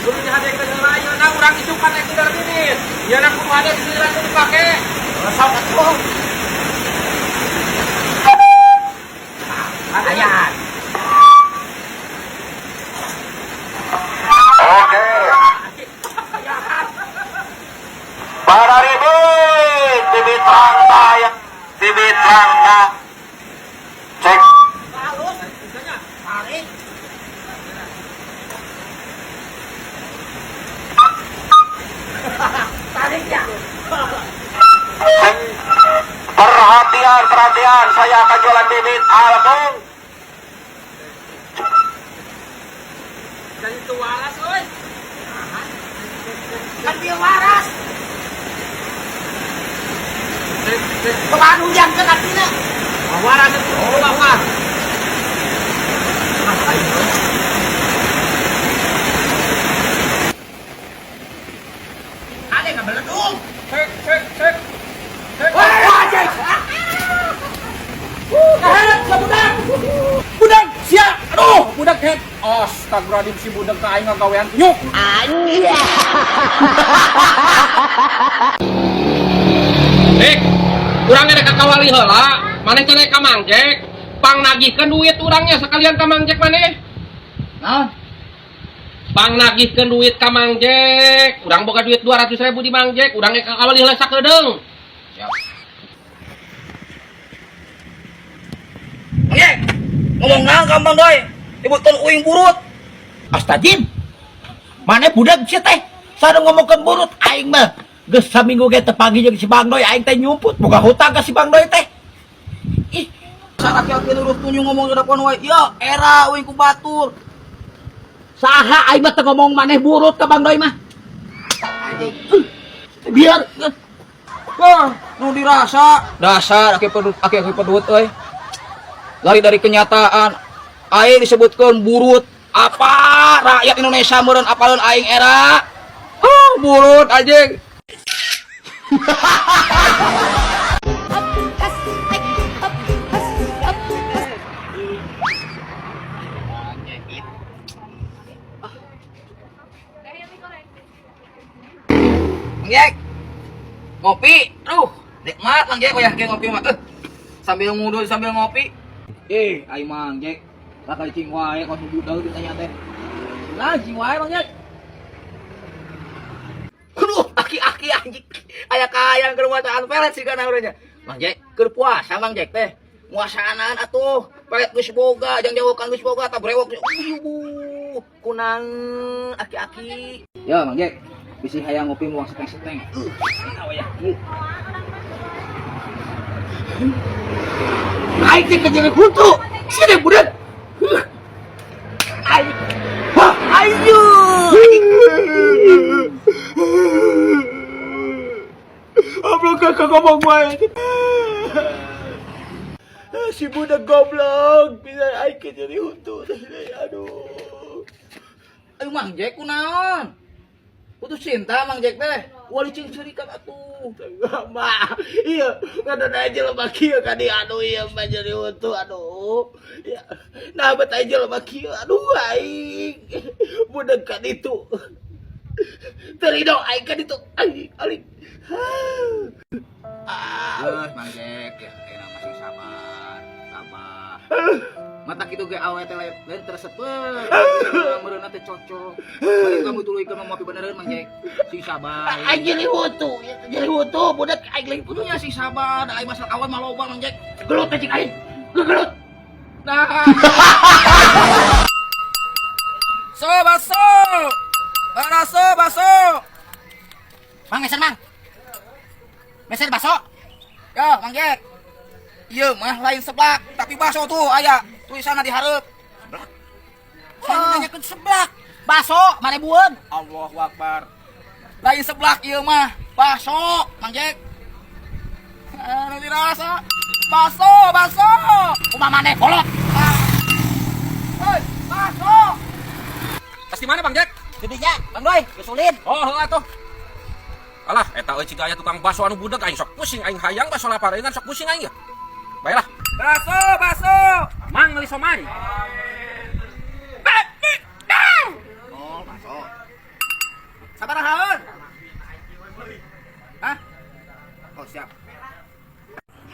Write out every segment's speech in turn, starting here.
Kudu dihadekeun heula ayeuna urang isukan rek tidar bibit. Ieu na kudu hade giliran nu dipake. Sok atuh. Ayan. Oke. Para ribut, bibit rangka ya, bibit rangka. Cek. Halus, tarik. Tarik ya. Cek. Perhatian, perhatian, saya akan jualan bibit album. Jadi itu waras euy. Kan dia waras. Cek, cek. Kumaha ke katina. Waras itu kudu bakar. Ah, aing euy. Ade ngabeledung. Cek, cek, cek. Cek. Wah, anjing. Kaherat ka budak. Budak, sia. Aduh, budak head. Astagfirullahaladzim, si budak ka aing ngagawean nyuk. Anjing. Dik, urang rek ka kawali heula, maneh teh rek ka Mang Jek. Pang nagihkeun duit urangnya sekalian ka Mang Jek maneh. Naon? Pang nagihkeun duit ka Mang Jek. Urang boga duit 200 ribu di Mang Jek, urang rek ka kawali heula sakedeung. Siap. Mang Jek, ngomong naon ka Mang Doi? Nyebutkeun uing burut. Astajim. Mana budak sia teh? Sada ngomongkeun burut aing mah. Geus saminggu ge teu panggih jeung si Bang Doi, aing teh nyumput boga hutang ka si Bang Doi teh. Ih, Saraki-aki lurus tunjung ngomong di depan wae. Ya, era uing ku batur. Saha aing mah teu ngomong maneh burut ka Bang Doi mah. Anjing. Biar Wah, nu dirasa dasar aki pedut, aki-aki pedut euy. Lari dari kenyataan. Aing disebutkeun burut. Apa rakyat Indonesia meureun apaleun aing era? Oh, burut anjing. Up, has, hike, up, has, up, has. Mang Jek. Ngopi. Aduh, nikmat Mang Jek wayah ge ngopi mah. Sambil ngudul sambil ngopi. Eh, aing Mang Jek. Laka cing wae kos budal ditanya teh. Nah, cing wae Mang Jek. Aduh, aki-aki anjing. Aya kayang keur bacaan pelet sih kana urangnya. Mang Jek, keur puasa Mang Jek teh. Muasanaan atuh, pelet geus boga, jang jawokan geus boga, tah brewok. Uyuh, kunang aki-aki. Ya, Mang Jek. Bisi hayang ngopi muang seteng-seteng. Wayah kieu. Aing teh kejar huntu. Sia teh budak. Aing. Hah, ayo. Goblok kakak ngomong wae. Si budak goblok, bisa aing jadi huntu. Aduh. Ayo Mang Jek kunaon? Putus cinta Mang Jek teh. Wali cing serikan atuh. Ma, iya, ngadon aja lemah kieu ka di aduh iya mah jadi huntu aduh. Ya, nah bet aja lemah kieu aduh aing. Budak ka ditu. Terido aing ka ditu. Aing aing. Ah. Geus Mang Jek ya, enak masih sabar. Sabar. Mata kitu ge awe teh lain tersepeut. Meureunna teh cocok. Balik kamu tuluykeun mah ngopi beneran Mang Jek. Sing sabar. Aing jadi huntu, jadi huntu budak aing lagi putus. Kudunya sing sabar, da aing masalah kawan mah loba Mang Jek. Gelut anjing aing. Gelut. Nah. So baso. Baraso baso. Mang meser mang. Meser baso. Yo, Mang Jek. Ieu mah lain seblak, tapi baso tuh aya tulisanna di hareup. Saya nanyakeun seblak. Baso mana bueun? Allahu Akbar. Lain seblak ieu mah, baso, Mang Jek. Ah, nu dirasa. Baso, baso. Kumaha maneh kolot? Hei, baso. Tas di mana Bang Jack? Gedinya, Bang Doi, geus ulin. Oh, heeh atuh. Alah, eta euy ciga aya tukang baso anu budak aing sok pusing aing hayang baso lapar aing sok pusing aing ya. Baiklah. Baso, baso. Mang meuli somai. Oh, baso. Sabarahaeun? Hah? Oh, siap.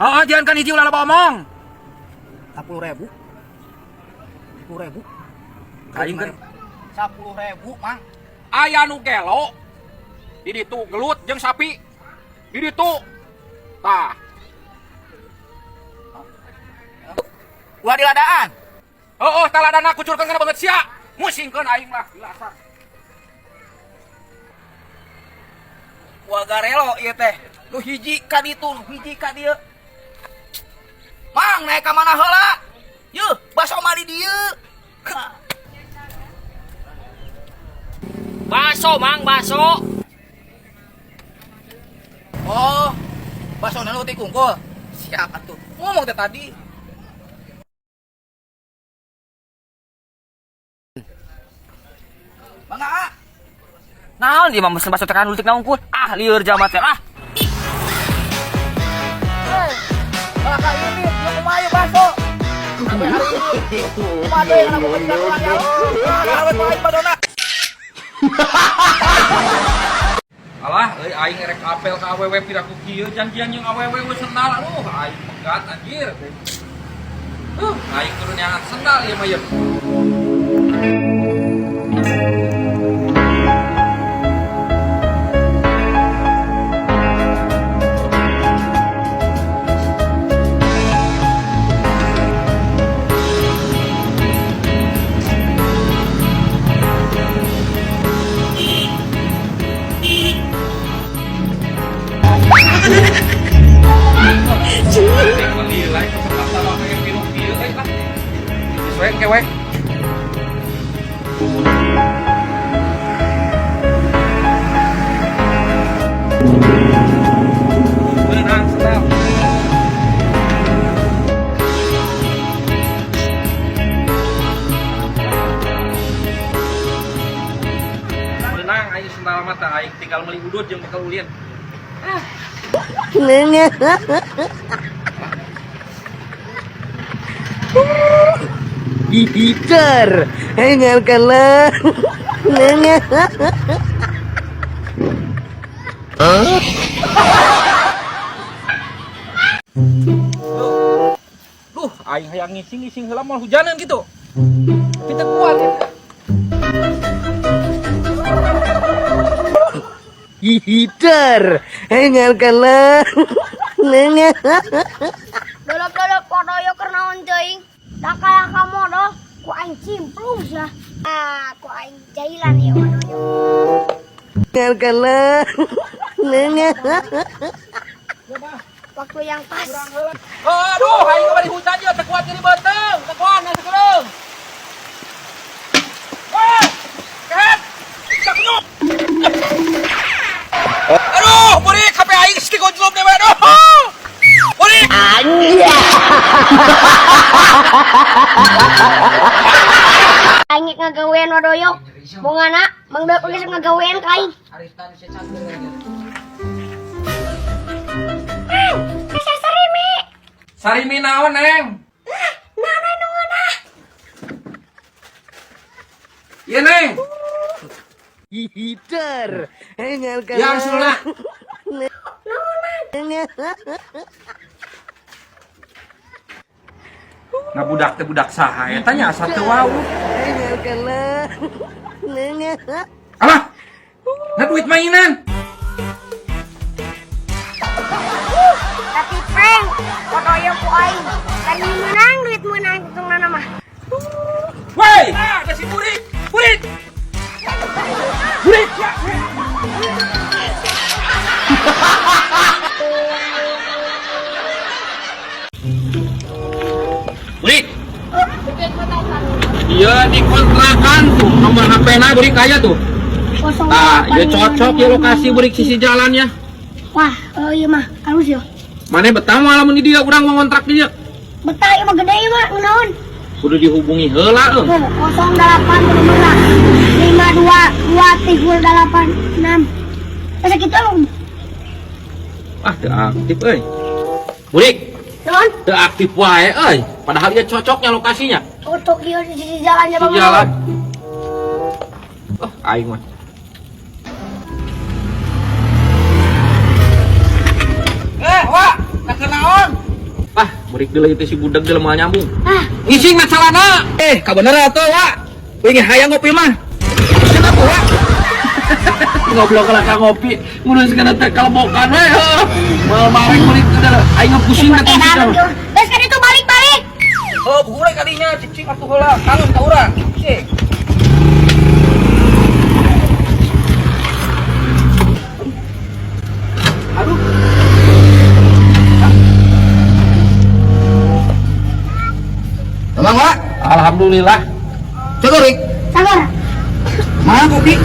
Heeh, jangan kan hiji ulah loba omong. 10.000. 10.000. Aing kan 10.000, Mang. Aya nu gelo. Di ditu gelut jeung sapi. Di ditu. Tah. Ulah diladaan. Heeh, tah ladana kucurkeun kana beungeut sia. Musingkeun aing lah, dilasar. Wah garelo ieu teh. Nu hiji ka ditu, nu hiji ka dieu. Mang, naik ka mana heula? Yeuh, baso mah di dieu. Baso, Mang, baso. Oh, baso nu ti kungkul. Siap atuh. Ngomong teh tadi. Bang Aa, Naon dia mah mesen bakso tekan utik naon kur. Ah, lieur jalma teh. Ah. Bang ini, ieu kumaha ieu baso? Kumaha deui kana bukan urang ya. Oh, kumaha basona. Alah, euy aing erek apel ka awewe piraku kieu janjian jeung awewe we sendal. Aduh, aing pegat anjir. Aing kudu neangan sendal ieu mah ieu. Beli lah kesempatan awewe piru kieu euy lah. Sesuai ke we. Menang sendal. Menang aing sendal mah tah aing tinggal meuli udut jeung bekal ulin. Gitar, dengarkanlah. Duh, aing hayang ngising-ngising heula moal hujanan gitu. Tapi teu kuat ya. Gitar, dengarkanlah. Dolop-dolop wadoyo keur naon teuing. Da kalah ka modol ku aing cimplung sia. Ah, ku aing jailan ieu wadoyo. Dengarkanlah. Waktu yang pas. Aduh, aing bari hujan ieu teu kuat jadi beuteung, teu kuat na sakedeung. Wah! Kehet! Sakunyuk. Aduh, burik HP aing geus digojlok deui aduh. Burik. Aing ngagawean wadoyo. Bongana Mang Dok geus ngagawean ka aing. Mang, asa sarimi. Sarimi naon, Neng? Nah, nah, nu ngeunah. Ieu, Neng. Gitar, dengarkanlah. Yang sulna. Nah budak teh budak saha eta nya asa teu wau. Dengarkanlah. Alah. Nah duit mainan. Tapi prank wadoyo ku aing. Kan menang duit menang hitungna mah. Woi, ah, ada si burik. Burik. Burik ya. Burik. Iya dikontrakan tuh nomor HP-na burik aya tuh. Ah, iya cocok ya lokasi burik sisi jalannya. Wah, oh iya mah, halus ya. Mana betah moal lamun di dieu urang mau ngontrak di dieu. Betah ieu mah gede ieu mah, naon? Kudu dihubungi heula euy. Tuh, 08 bener 5 2 2 3 8 6. Masa kitu lu? Ah, teu aktif euy. Burik, Naon? teu aktif wae euy. Padahal dia cocoknya lokasinya. Cocok ieu di sisi jalannya Di Bang. jalan. Oh, aing mah. Burik deui teh si budak jelema nyambung. Ah, Ngising na calana. Eh, kabeneran atuh, Wak. Uing hayang ngopi mah. Kenapa, Wak? Ngobrol ka ngopi, ngurus kana teh kalebokan we heuh. Moal marek beurit udah aing pusing pakai naon tuh. Geus kan itu balik-balik. Oh, buhure kalinya cicing atuh heula, kalem ka urang. Cicing. Aduh. Emang, Wak? Alhamdulillah. Coba, Rik. Sabar. Mana kopi?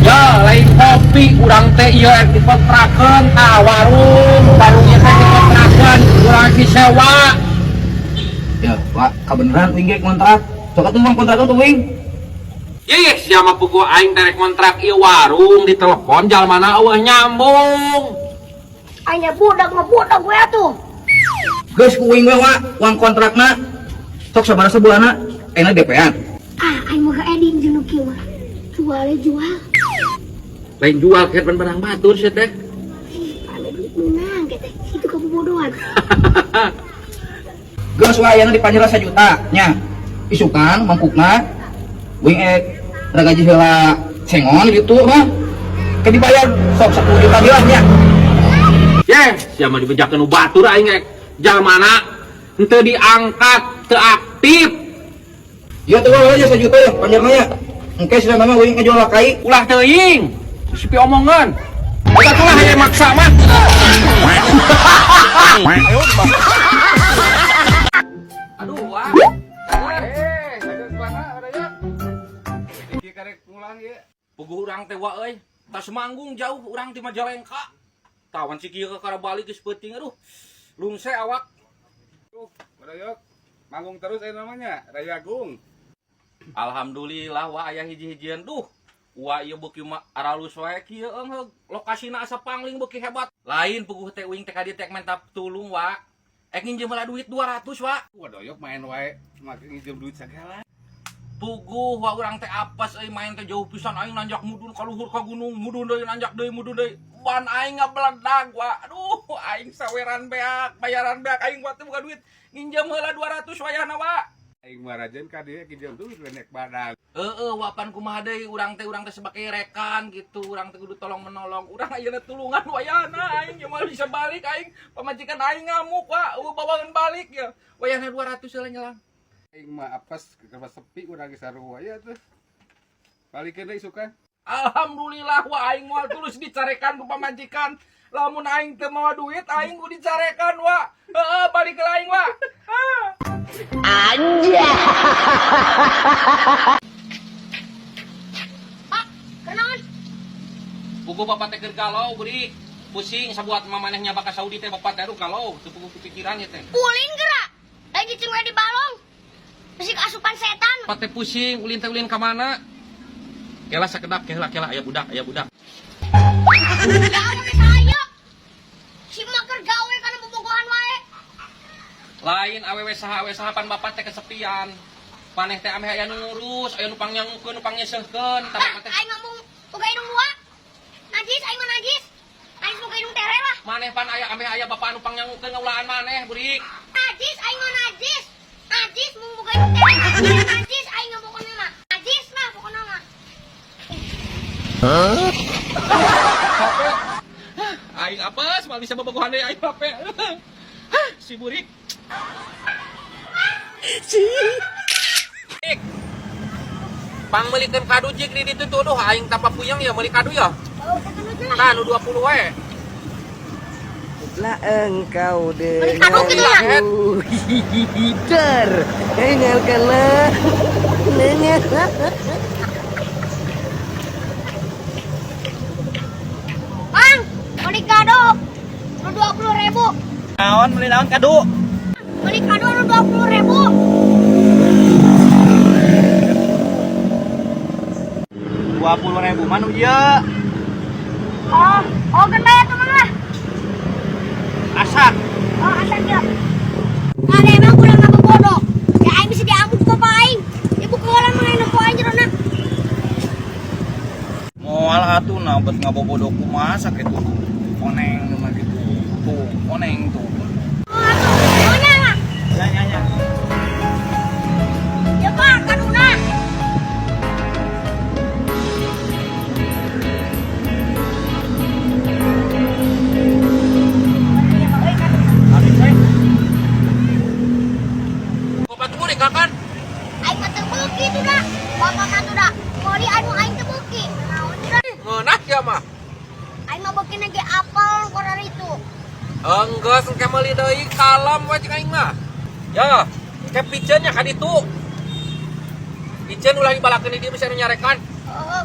Ya, lain kopi urang teh ieu rek dikontrakeun tah warung, warungnya teh dikontrakeun, urang disewa. Ya, Wak, kabeneran uing ge kontrak. Sok atuh mang kontrak tuh uing. Ih, siapa puguh aing teh rek kontrak ieu warung ditelepon jalmana eueuh nyambung. Aing budak mah budak gue atuh. Geus ku uing we, Wak, uang kontrakna. Sok sabaraha sebulanna? Enak DP-an. Ah, aing mah eding jeung nu kieu mah. Jualnya jual. Lain jual ke barang batur sih teh. Ih, ame duit menang teh. Itu kebobodohan. Geus wae ayeuna dipanjera 1 juta nya. Isukan mangkukna uing ek ragaji heula sengon gitu mah. Ke dibayar sok 10 juta deui nya. Ye, siapa dibejakeun nu batur aing rek. Jalmana henteu diangkat, teu aktif. Iya tuh wae aja 1 juta ya panjerna nya. Engke sudah nama uing ngejual kai. Ulah teuing. Sipi omongan. Udah tuh lah hayang maksa mah. Aduh, wah. Eh, mana ada Iki karek pulang ya. Puguh urang teh wa euy. Tas manggung jauh urang ti Majalengka. Tawan si kieu kakara balik geus peuting aduh. Lungse awak. Tuh, Barayok. Manggung terus namanya, Raya Agung. Alhamdulillah wa aya hiji-hijian duh. Wa ieu beuki mah aralus wae kieu eung lokasina asa pangling beuki hebat. Lain puguh teh uing teh ka dieu teh menta tulung wa. Ek nginjem heula duit 200 wa. Wah, doyok main wae, make nginjem duit segala. Puguh wa urang teh apes euy main teh jauh pisan aing nanjak mudun ka luhur ka gunung, mudun deui nanjak deui mudun deui. Ban aing ngabeledag wa. Aduh, aing saweran beak, bayaran beak aing wa teu boga duit. Nginjem heula 200 wayahna wa. Aing mah rajen ka dieu nginjem duit lenek badan. Heeh, wapan kumaha deui urang teh sebagai rekan gitu, urang teh kudu tolong menolong. Urang ayeuna tulungan wayahna aing moal bisa balik aing, pamajikan aing ngamuk wa, eueuh bawaeun balik ya. Wayahna 200 heula nyelang. Aing mah apes keur sepi urang geus sarua ya tuh. Balikeun deui isukan. Alhamdulillah wa aing moal tulus dicarekan ku pamajikan. Lamun aing teu mawa duit aing ku dicarekan wa. Heeh, balik ke aing wa. Ah. Pak, kenaon? Puguh bapak teh keur galau beri. Pusing sabuat mamanehnya bakal Saudi teh bapak teh aduh galau teu puguh pikiran ya teh. Ulin gerak. Lain cicing we di balong. Bisi asupan setan. Bapak teh pusing ulin teh ulin ka mana? Kela sakedap kela kela aya budak aya budak. Ya pakai saya. Si mah keur gawe kana bobogohan wae. Lain awewe saha awewe saha pan bapak teh kesepian. Maneh teh ameh aya nu ngurus, aya nu pangnyangukeun, nu pangnyeseuhkeun, tah Ah, bapak teh. aing ngomong boga hidung dua. Najis aing mah najis. Najis boga hidung tere lah. Maneh pan aya ameh aya bapak anu pangnyangukeun ngaulaan maneh burik. Najis aing mah najis. Najis mung boga hidung tere. Najis aing mah pokona mah. Najis lah pokona mah. HP. Aing apes, moal bisa bobogohan deui aing HP. Hah, si burik. Si. Pang meulikeun kadu jik di ditu tuh duh aing tapa puyeng ya meuli kadu ya. Oh, tekan aja. Nah, nu 20 we. Lah engkau Beli kado gitu ya? denganku Hider. Dengarkanlah. Dengar. Bang, beli kado. Nu 20 ribu. Naon meuli naon kadu? Beli kado nu 20 ribu. 20 ribu mah nu ieu. Oh, oh gede ya teman lah. Asak. Oh, asal ya. Ada emang kurang apa bodoh. Ya aing bisa diamuk bapak aing. Ibu keluaran mengenai nempo aing jerona. Moal atuh nah bet ngabobodo kumaha sakitu. Koneng mah gitu. Tuh, koneng tuh. Oh, atuh. Ya ya ya. Ya Pak, kaduna. Ya Pak, euy kaduna. Bapak tunggu deh kan? Aing mah teu beuki tuh da. Bapak mah tuh da. Meuli anu aing teu beuki. Naon tuh da? Ngeunah sia mah. Aing mah beukina ge apel korar itu. Enggeus engke meuli deui kalem we cek aing mah. Ya, engke piceun nya ka ditu. Piceun ulah dibalakeun di dieu bisa nu nyarekan. Heeh.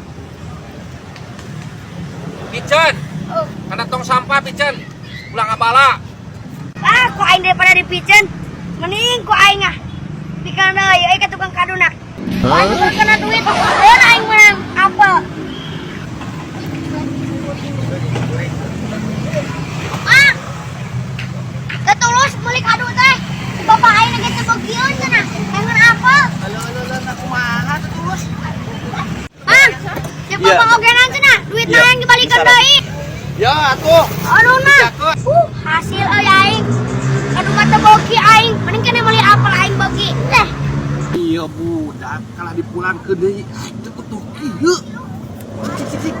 Piceun, Heeh. kana tong sampah piceun. Ulah ngabala. Ah, ku aing daripada dipiceun. Mending ku aing ah. Pikeun deui euy ka tukang kaduna. Ku aing tuker kana duit. Lain aing menang apel. Ah. Ketulus meuli kadu teh. Si bapak aing ge teu beukieun cenah. Pengen apel. Halo halo halo kumaha teu tulus. Ah, si bapak ogenan cenah. Duit Iya, aing dibalikeun bisa. deui. Ya atuh. Aduh nah. Hasil euy aing. Aduh mata beuki aing. Mending kena meuli apel aing beuki. Teh. Iya budak, kalah dipulangkeun deui. Aing teu utuh kieu. Cik cik cik.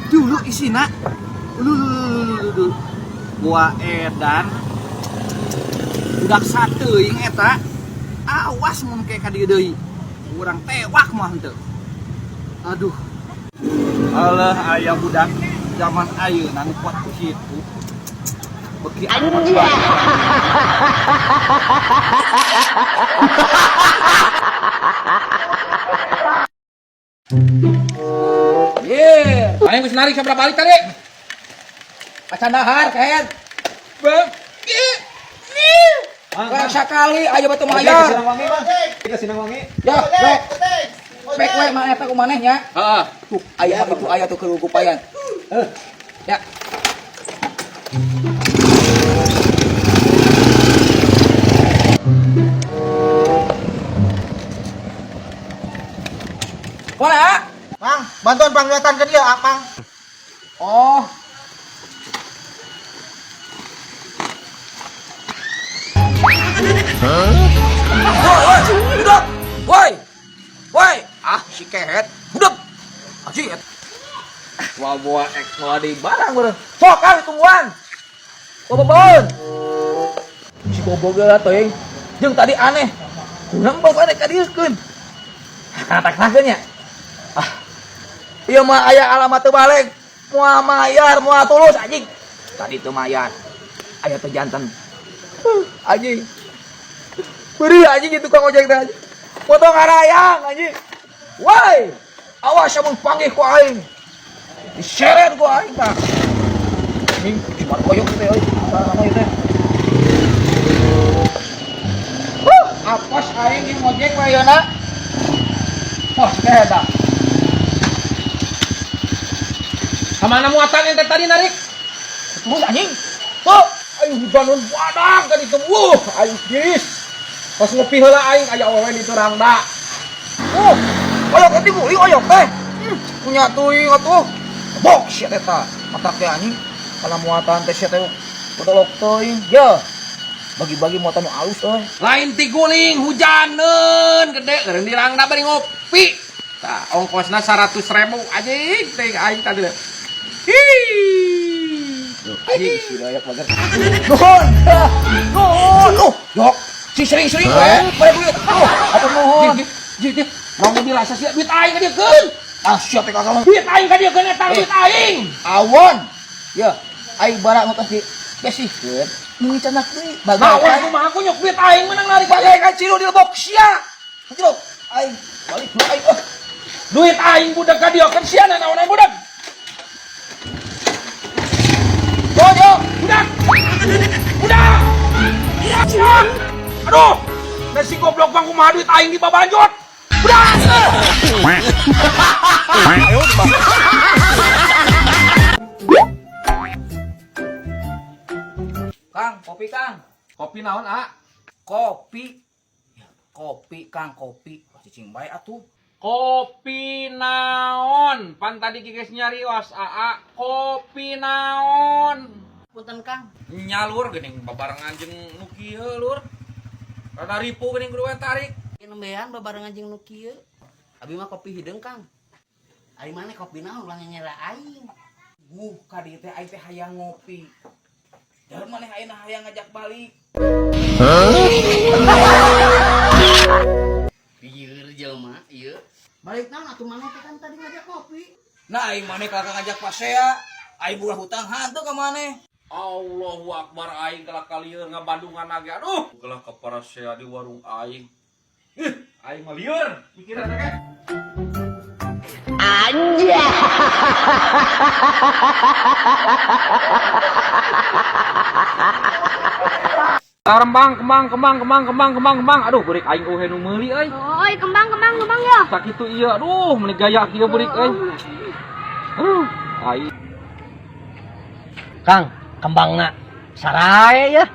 Dulu isina. Dulu dulu dulu. Gua edan. Budak sateuing eta. Awas mun ke ka dieu deui. Urang tewak mah henteu. Aduh. Alah aya budak zaman ayeuna nu kuat kitu. Beuki anjing. Ye, aing geus narik sabaraha balik tadi? Acan dahar kehed. Bang. Rek sakali ayo batu mayar. Wangi, Bang. Ke Sinang Wangi. Ya, rek. Pek we mah eta ku maneh nya. Heeh. Tuh, aya itu aya tuh keur kupayan. Ya. Mana? Mang, bantuan penglihatan ke dia, ah, Mang. Oh. Woi, woi, budak. Woi. Woi, ah si kehet. Budak. Anjing. Wah, buah ek mau di barang beureum. Sok ah tungguan. Boboboan. Si bobo ge lah teuing. Jeung tadi aneh. Kurang bapak rek kadieukeun. Kana tak nya. Ah. Ieu mah aya alamat teu balik. Moal mayar, moal tulus anjing. Tadi teu mayar. Aya teu janten. Anjing. Beri anjing itu tukang ojek teh anjing. Potong arayang anjing. Woi, awas amun panggih ku aing. Diseret ku aing tah. Anjing, cuma koyok teh euy. Saha ieu teh? Huh, apos aing jeung ojek we ayeuna. Pos teh eta. Kamana muatan ente tadi narik? Terus anjing. Tuh, Aing hujaneun badak tadi tuh. Wuh, aing geus. Pas ngopi heula aing aya awewe di rangda. Oh, oyok teh dibuli oyok teh. Punya teuing atuh. Bok sia teh ta. Matak teh anjing. Kana muatan teh sia teh bodolok teuing. Ya. Bagi-bagi muatan nu alus euy. Lain tiguling hujaneun gede eureun di rangda bari ngopi. Tah, ongkosna 100.000 anjing teh aing tadi. Hi. Anjing si dayak bager. Nuhun. Nuhun. Oh, yok. Si sering-sering we, bare duit. Oh, atuh nuhun. Jih, jih. Mau dirasa sia duit aing ka diekeun. Ah, sia teh kakak. Duit aing ka diekeun eta duit aing. Awon. Ya, aing barang nu di besihkeun. Meuni canak deui. Bagai Naon kumaha aku nyok duit aing menang narik bagai kan cilu di lebok sia. Cilu, aing balik dulu aing. Ah. Duit aing budak ka diekeun sia naonan budak. Yo, yo. Budak. Budak. Budak. Aduh. Dan si goblok bang kumaha duit aing di babanjot. Budak. Kang, kopi Kang. Kopi naon, A? Kopi. Ya, kopi Kang, kopi. Wah, cicing bae atuh. Kopi naon? Pan tadi geus nyarios, Aa. Kopi naon? Punten, Kang. Nya, Lur, geuning babarengan jeung nu kieu, Lur. Rada ripu geuning kudu we tarik. Nembean babarengan jeung nu kieu. Abi mah kopi hideung, Kang. Ari maneh kopi naon, ulah nyera aing. Guh, ka dieu teh aing teh hayang ngopi. Jalan maneh ayeuna hayang ngajak balik. Lieur jelema ieu. Balik naon atuh, maneh teh kan tadi ngajak kopi. Nah, aing maneh kalahka ngajak pasea. Aing boga hutang hantu ka maneh. Allahu Akbar, aing kalah kalieur ngabandungan lagi, aduh, kalah ka parasea di warung aing. Ih, aing mah lieur pikiran teh. Anjay. Kembang, kembang, kembang, kembang, kembang, kembang, kembang. Aduh, burik aing eueuh nu meuli euy. Oi, kembang, kembang, kembang ya. Sakitu ieu, aduh, meuni gaya kieu burik euy. Aduh, aing. Kang, kembangna sarai ya.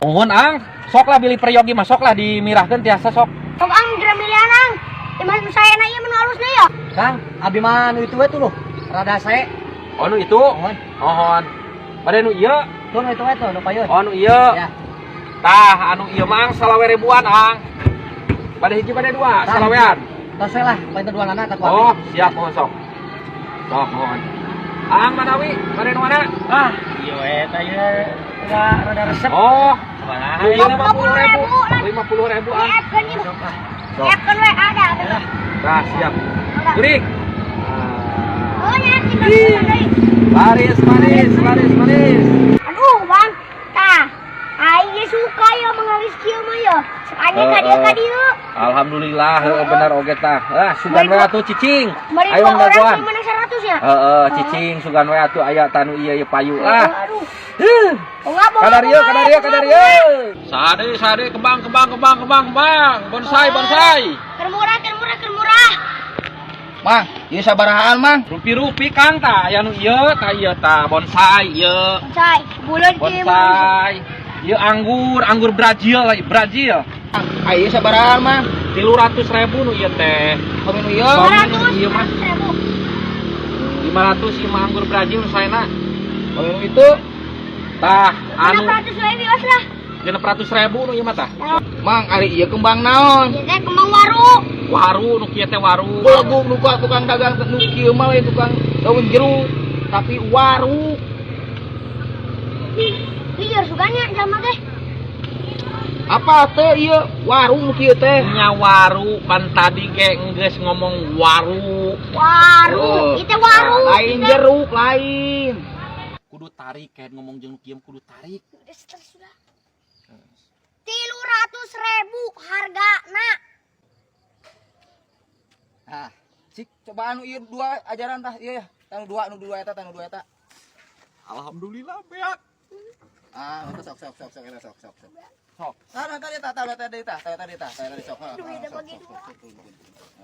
Mohon, Ang, sok lah bilih peryogi mah sok lah dimirahkeun tiasa sok. Sok, Ang, milihan, Ang. Ieu mah saya na ieu mah halus ya. Kang, abi mah nu itu we tuh loh. Rada sae. Oh, nu itu. Mohon. Mohon. Bade nu ieu? Tuh nu itu we tuh nu payun. Oh, nu ieu. Ya. Tah, anu ieu mah, Ang, salawe ribuan, Ang. Bade hiji, bade dua, Tah. salawean. Tos we lah, paling dua nana tak. Oh, siap, mohon sok. Sok, mohon. Ang manawi, bade nu mana? Ah, iya we tah ieu rada rada resep. Oh, Sabaraha? nu ieu 50.000. 50.000. 50.000, Ang. Di-add-keun ieu. Sok ah. Sok. Di-add-keun we ada. Lah. Tah, siap. Burik. Oh, nya tinggal deui. Laris, manis, laris, manis. Aduh, Bang. Tah. Aing ge suka ya mengalis kieu mah ya. Sekanya ka dieu ka dieu. Alhamdulillah, heueuh bener oge tah. Ah, sugan we atuh cicing. Mari Ayo dua orang dagoan. di mana 100 ya? Heeh, cicing sugan we atuh aya tanu ieu ieu payu lah. Aduh. Heuh. Bunga, bunga, Kadario, bunga, kadario, bunga, kadario. Sade, sade, kembang, kembang, kembang, kembang, kembang. Bonsai, bonsai. Keur murah, keur murah, keur murah. Mang, ieu sabarahaan, Mang? Rupi-rupi, Kang, tah aya nu ieu, tah ieu tah bonsai ieu. Bonsai, bulan kieu mah. Bonsai. Ieu anggur, anggur Brazil, Brazil. Ah, ieu sabarahaan, Mang? 300.000 nu ieu teh. Pami nu ieu? Pami nu ieu mah 100 ribu. 500 ieu mah anggur Brazil nu saena. Pami nu itu? Tah, anu 600 ribu bebas lah. 600.000 nu ieu mah tah. Mang, ari ieu kembang naon? Ieu teh kembang waru. Waru nu kieu teh waru. Belegug nu ka tukang dagang nu kieu mah lain tukang daun jeruk, tapi waru. Lieur suganya jalma teh. Apa teh ieu waru nu kieu teh? Nya waru, pan tadi ge geus ngomong waru. Waru, Oh. ieu teh waru. Lain jeruk, lain. Kudu tarik kayak ngomong jeung nu kieu kudu tarik. Udah stres sudah. 300.000 harga nak. Nah, cik coba anu ieu dua ajaran tah ieu ya. Tanu dua, nu dua eta, tanu dua eta. Alhamdulillah beak. Ah, itu sok sok sok sok eta sok sok sok. Sok. Tah nah, tadi tah tah tadi tah tah tadi tah tah tadi sok. Duitnya Sok, bagi sok, dua. sok, sok, sok, sok.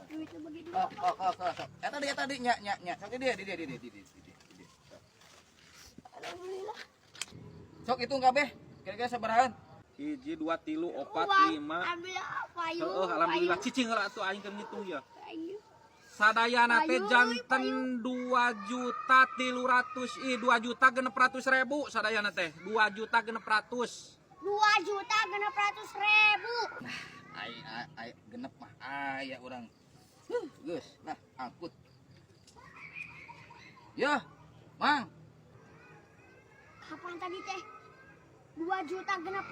Duitnya bagi dua. Sok, sok, sok, sok, sok. Eta di eta di nya nya nya. Sok di dia di dia di dia di dia di dia. di dia. Sok. Alhamdulillah. Sok hitung kabeh. Kira-kira sabarahaan? Hiji, dua, tilu, opat, Uang. lima. Alhamdulillah payu. Heeh, alhamdulillah cicing heula atuh aing keur ngitung ya. Payu. Sadayana teh Payu, janten 2 juta 300 ih 2.600.000 sadayana teh 2 juta 600. 2.600.000. Aing aing genep mah aya urang. Huh, geus, nah angkut. Ya, Mang. Kapan tadi teh? 2.600.000. Nah,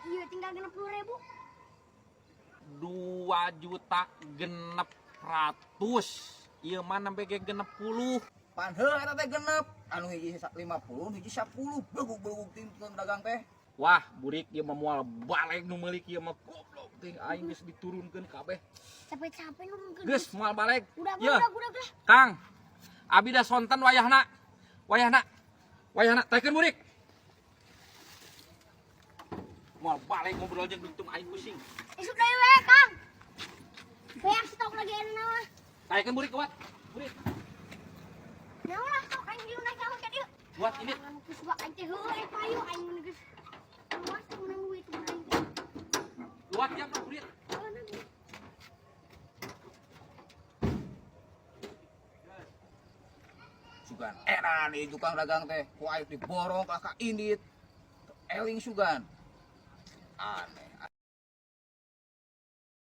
iya tinggal 60.000. 2 juta 600 ieu mah nembe ge 60. Pan heuh eta teh genep. Anu hiji 50, hiji 10. Belegug-belegug ting tukang dagang teh. Wah, burik ieu mah moal balik nu meuli kieu mah, goblok ting aing geus diturunkeun kabeh. Capek-capek nurunkeun. Geus moal balik. Udah, Yeuh. udah, udah, udah. Kang, abi da sonten wayahna, wayahna, wayahna, taikeun burik. Moal balik ngobrol jeung dutung aing pusing. Isuk deui we, Kang. Beak stok lagi enak mah. Taikeun burik kuat. Burik. Naon lah sok aing diunah jauh ka dieu. Buat ini. Geus bak aing teh heueuh eh payu aing mun geus. Luas menang duit mun aing teh. Luat jam burik. Heueuh, duit. Sugan edan ieu tukang dagang teh ku aing diborong ka indit. Eling sugan. Aneh.